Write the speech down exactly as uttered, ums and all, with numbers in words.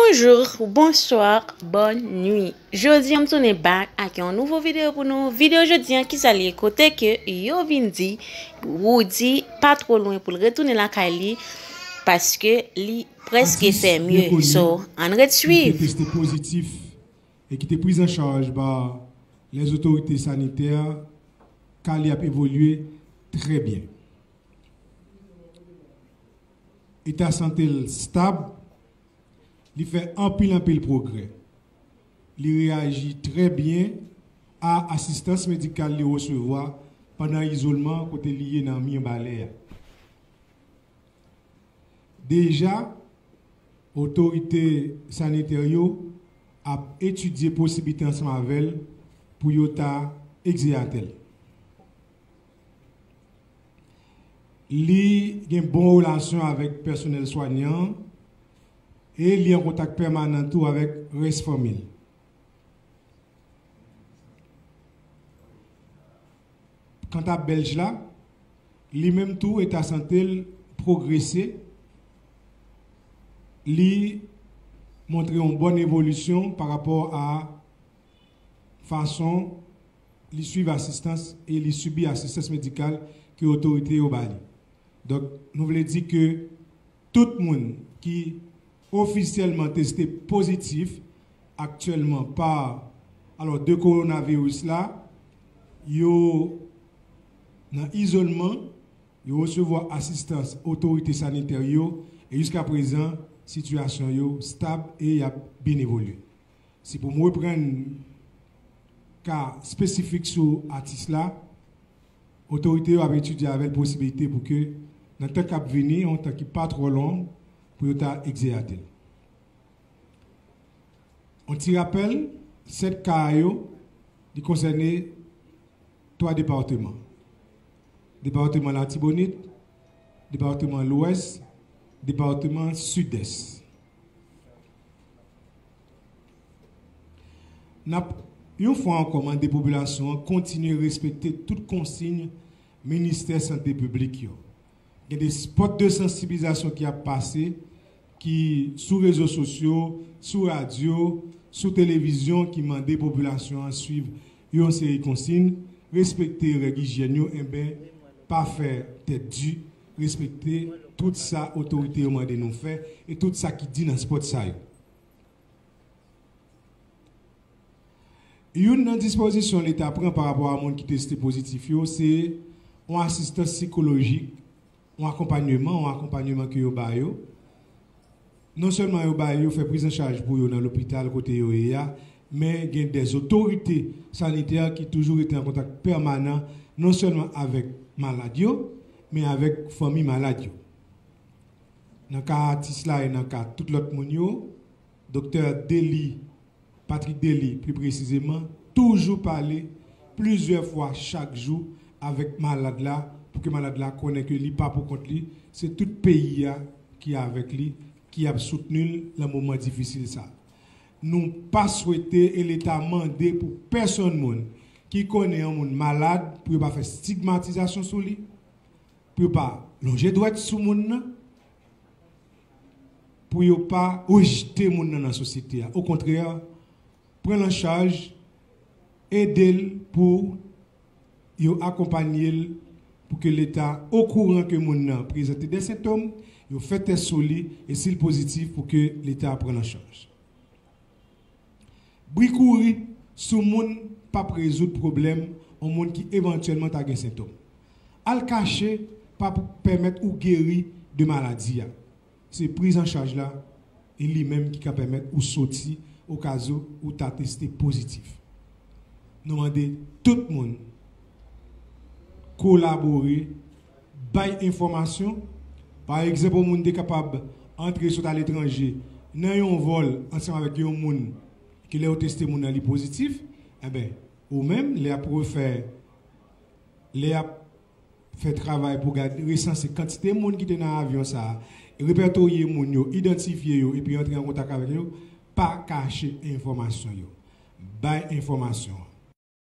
Bonjou, bonswa, bòn nwi. Jodi a m tounen back ak yon nouvo videyo pou nou. Videyo jodi a, kisa l ye? Kote ke yo vin di Roody pa twò lwen pou l retounen lakay li, paske li prèske fè mye. So, ann ret swiv. Teste pozitif e ki te priz an chaj pa lèzotorite sanitè, ka li ap evolye trè byen. Eta sante l stab, li fè anpil, anpil pwogrè. Li reyaji trè byen a asistans medikal li resevwa pandan izolman kote li ye nan Mibalè a. Deja, otorite sanitè yo ap etidye posiblite ansanm avè l pou yo ta egzeyate l. Li gen bon relasyon avèk pèsonèl swanyan an e li an kontak pèmanan tou avèk rès fanmi l. Kanta Bèlj la, li menm tou eta sante l pwogrese, li montre yon bòn evolisyon pa rapò a fason li swiv asistans e li sibi asistans medikal ke otorite yo ba li. Donk, nou vle di ke tout moun ki ofisyèlman teste pozitif aktyèlman pa, alò, de kowonaviris la, yo nan izolman, yo resevwa asistans otorite sanitè yo, e jiska prezan, sitiyasyon yo stab e y ap byen evolye. Si pou m reprann ka espesifik sou atis la, otorite yo ap etidye avè l posiblite pou ke, nan tan k ap vini, yon tan ki pa twò long, pou yo ta egzeyate l. Yon ti rapèl, sèt ka yo, li konsène twa depatman. Depatman Latibonit, depatman Lwès, depatman Sidès. N ap, yon fwa ankò, mande popilasyon an kontinye respekte tout konsiy Ministè Sante Piblik yo. Gen de spòt de sansibilizasyon ki ap pase, ki sou rezo sosyo, sou radyo, sou televizyon, ki mande popilasyon an swiv yon seri konsiy, respekte règ ijyèn yo, enben, pa fè tèt di, respekte tout sa otorite yo mande nou fè e tout sa ki di nan spòt sa yo. Youn nan dispozisyon Leta pran pa rapò a moun ki teste pozitif yo, se yon asistans sikolojik, yon akonpanyeman, yon akonpanyeman ke yo ba yo. Non sèlman yo ba yo, fè priz an chaj pou yo nan lopital kote yo ye a, men gen dè otorite sanitè ki toujou rete an kontak pèmanan, non sèlman avèk malad yo, men avèk fanmi malad yo. Nan ka atis la e nan ka tout lòt moun yo, Doktè Dely, Patrick Dely, pli presizeman, toujou pale plizyè fwa chak jou avèk malad la, pou ke malad la konnen ke li pa pou kont li, se tout peyi a ki avèk li, ki ap soutni l nan moman difisil sa. Nou pa swete e Leta mande pou pèsonn moun ki konnen yon moun malad, pou yo pa fè stigmatizasyon sou li, pou yo pa lonje dwèt sou moun nan, pou yo pa rejte moun nan nan sosyete a. Okontrè, pran l an chaj, ede l pou yo akonpanye l, pou ke Leta okouran ke moun nan prezante de sentòm, yo fè tès sou li, e si l pozitif, pou ke Leta pran l an chaj. Bri kouri sou moun p ap rezoud pwoblèm yon moun ki evantyèlman ta gen sentòm. Al kache p ap pèmèt ou geri de maladi a. Se priz an chaj la, e li menm ki ka pèmèt ou soti okazo ou ta teste pozitif. Nou mande tout moun kolabore, bay enfòmasyon. Pa egzanp, yon moun te kapab antre sot aletranje nan yon vòl ansanm avèk yon moun ki lè yo teste moun nan li pozitif, enben, ou menm, lè y ap refè, lè y ap fè travay pou gade, resanse kantite moun ki te nan avyon sa a, repètoye moun yo, idantifye yo, epi antre an kontak avèk yo, pa kache enfòmasyon yo. Bay enfòmasyon an.